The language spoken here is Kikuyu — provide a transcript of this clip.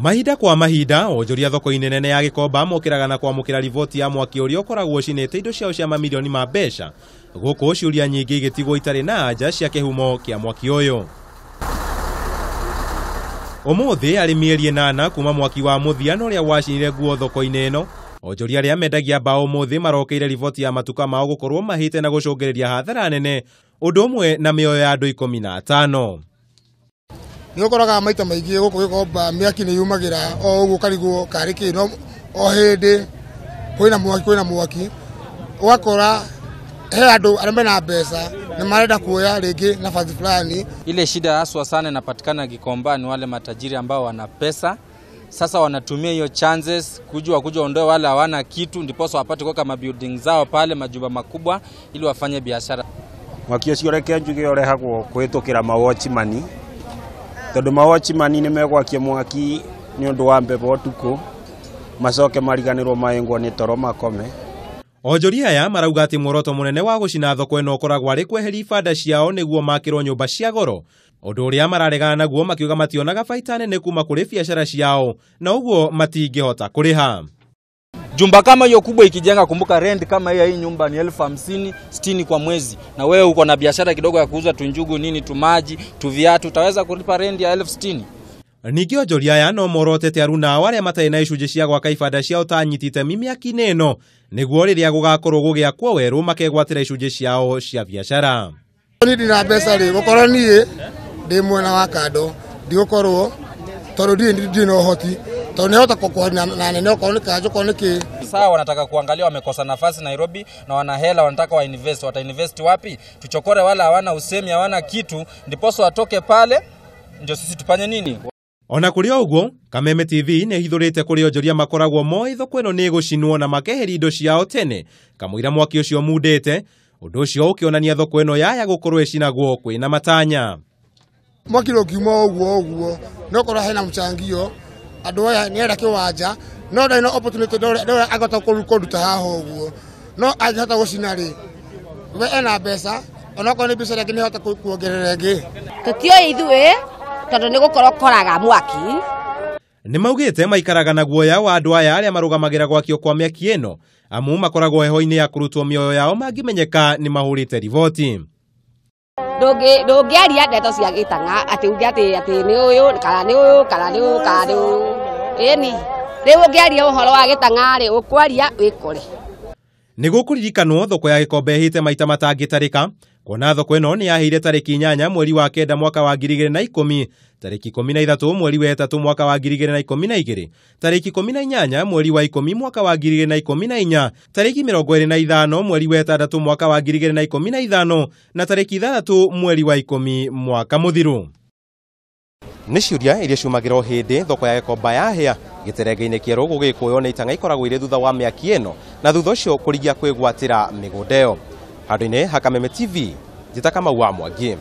Mahinda kwa mahinda onjoria thoko-inĩ nene ya Gĩkomba mokĩraga na kwamũkĩra riboti ya mwaki ũrĩa ũkoragwo ũcinĩte indo ciao cia mamirioni ma mbeca, gũkũ ciũria nyingĩ igĩtigwo itarĩ na anja cia kĩhumo kĩa mwaki ũyũ. Ũmũthĩ arĩ mĩeri 8 kuma mwaki wa mũthia ũrĩa wacinire nguo thoko-inĩ ĩno, onjoria arĩa mendagia mbaũ ũmũthĩ marokĩire riboti ya matuka mao gũkorwo mahĩte na gũcũngĩrĩria hathara nene, ũndũ ũmwe na mĩoyo ya andũ 15. Nĩ ũkoraga maita maingĩ gũkũ Gĩkomba mĩaki nĩ yumagĩra o ũguo ũkarigwo karĩ kĩ, no o hĩndĩ kwĩna mwaki ũgakora he andũ arĩa mena mbeca na marenda kuoya rĩngĩ nafasi fulani. Ile shida haswa sana inapatikana Gikomba ni wale matajiri ambao wana pesa. Sasa wanatumia hiyo chances kuja ondoe wale hawana kitu, ndiposa wapate kuweka mabuilding zao pale majumba makubwa ili wafanye biashara. Mwaki ũcio reke njuge ũrehagwo kũhĩtũkĩra mawatchman, tondũ mawatchman nĩ megwakia mwaki nĩ ũndũ wa mbebo ũtukũ, macoke mariganĩrwo maĩngwo nĩ toro makome. Onjoria aya marauga atĩ muoroto mũnene wa gũcina thoko ĩno ũkoragwo arĩ kweheria ibanda ciao nĩguo makĩrwo nyũmba cia goro, ũndũ ũrĩa mararegana naguo makiuga mationaga baita nene kuma kũrĩ biacara ciao na ũguo matingĩhota kũrĩha. Jumba kama hiyo kubwa ikijenga, kumbuka rent kama hiyo hii nyumba ni 50,000 60 kwa mwezi, na wewe uko na biashara kidogo ya kuuza tunjugu nini tumaji tuviatu, utaweza kulipa rent ya 60,000? Ningĩ onjoria aya no morotete aruna ao arĩa matarĩ na icunjĩ cia gwaka ibanda ciao ta nyitite mĩaki-inĩ ĩno, nĩguo rĩrĩa gũgakorwo gũgĩakwo werũ makegwatĩra icunjĩ ciao cia biacara. Niĩ ndina mbeca rĩ, gũkorwo niĩ ndĩ mwena wa kando ndigũkorwo tondũ ndirĩ na ũhoti, tondũ nĩhota kũaria na nene okorwo nĩ kanjũ okorwo nĩ kĩ. Sawa, wanataka kuangalia wamekosa nafasi Nairobi na wana hela, wanataka wa invest, wata invest wapi? Tuchokore wala hawana usemi, hawana kitu, ndiposa watoke pale ndio sisi tupanye nini? Ona kũrĩ o ũguo, Kameme TV nĩ ĩhithũrĩte kũrĩ onjoria makoragwo moĩ thoko ĩno nĩ ĩgũcinwo na makeheria indo ciao tene kamũira mwaki ũcio mundĩte, ũndũ ũcio ũkĩonania thoko ĩno yaya gũkorwo ĩcinagwo kwĩna matanya. Mwaki ũkiuma ũguo ũguo no korwo hena mchangio andũ aya nĩ enda kĩwanja no ndarĩ na opportunity ndore angĩhota kũruta haha ũguo, no angĩhota gũcina rĩ we ena mbeca onokorwo nĩ biacara ĩngĩ nĩahota kuongerera ĩngĩ. Tũtiũĩ ithuĩ tondũ nĩ gũkorwo koraga mwaki. Nĩ maugĩte maikaraga na guoya wa andũ aya arĩa marũgamagĩra gwakio kwa mĩaki ĩno, amu makoragwo heho-inĩ ya kũrutwo mĩoyo yao mangĩmenyeka nĩ mahũrĩte riboti. Ndũngĩaria ndeto cia gĩtang'a atĩ uge atĩ nĩ ũyũ kana nĩ ũyũ kana nĩ ũyũ kana nĩ ũyũ. Ĩni rĩu ũngĩaria ũhoro wa gĩtang'a rĩ ũkwaria wĩkore. Nĩ gũkũririkanwo thoko ya Gĩkomba ĩhĩte maita matangĩtarĩka, kuona thoko ĩno nĩ yahĩire tarĩki 8 mweri wa 9 mwaka wa 2010, tarĩki 13 mweri wa 3 mwaka wa 2012, tarĩki 18 mweri wa 10 mwaka wa 2014, tarĩki 25 mweri wa 6 mwaka wa 2015 na tarĩki 6 mweri wa 10 mwaka mũthiru. Nĩ ciũria iria ciumagĩra o hĩndĩ thoko ya Gĩkomba yahĩa gĩterenge-inĩ kĩerũ gũgĩkũywo nĩ itang'a ikoragwo irĩ thutha wa mĩaki ĩno na thutha ũcio kũrigia kwĩgwatĩra mĩgũnda ĩyo. Handũ-inĩ ha Kameme TV, njĩta Kamau wa Mwangi.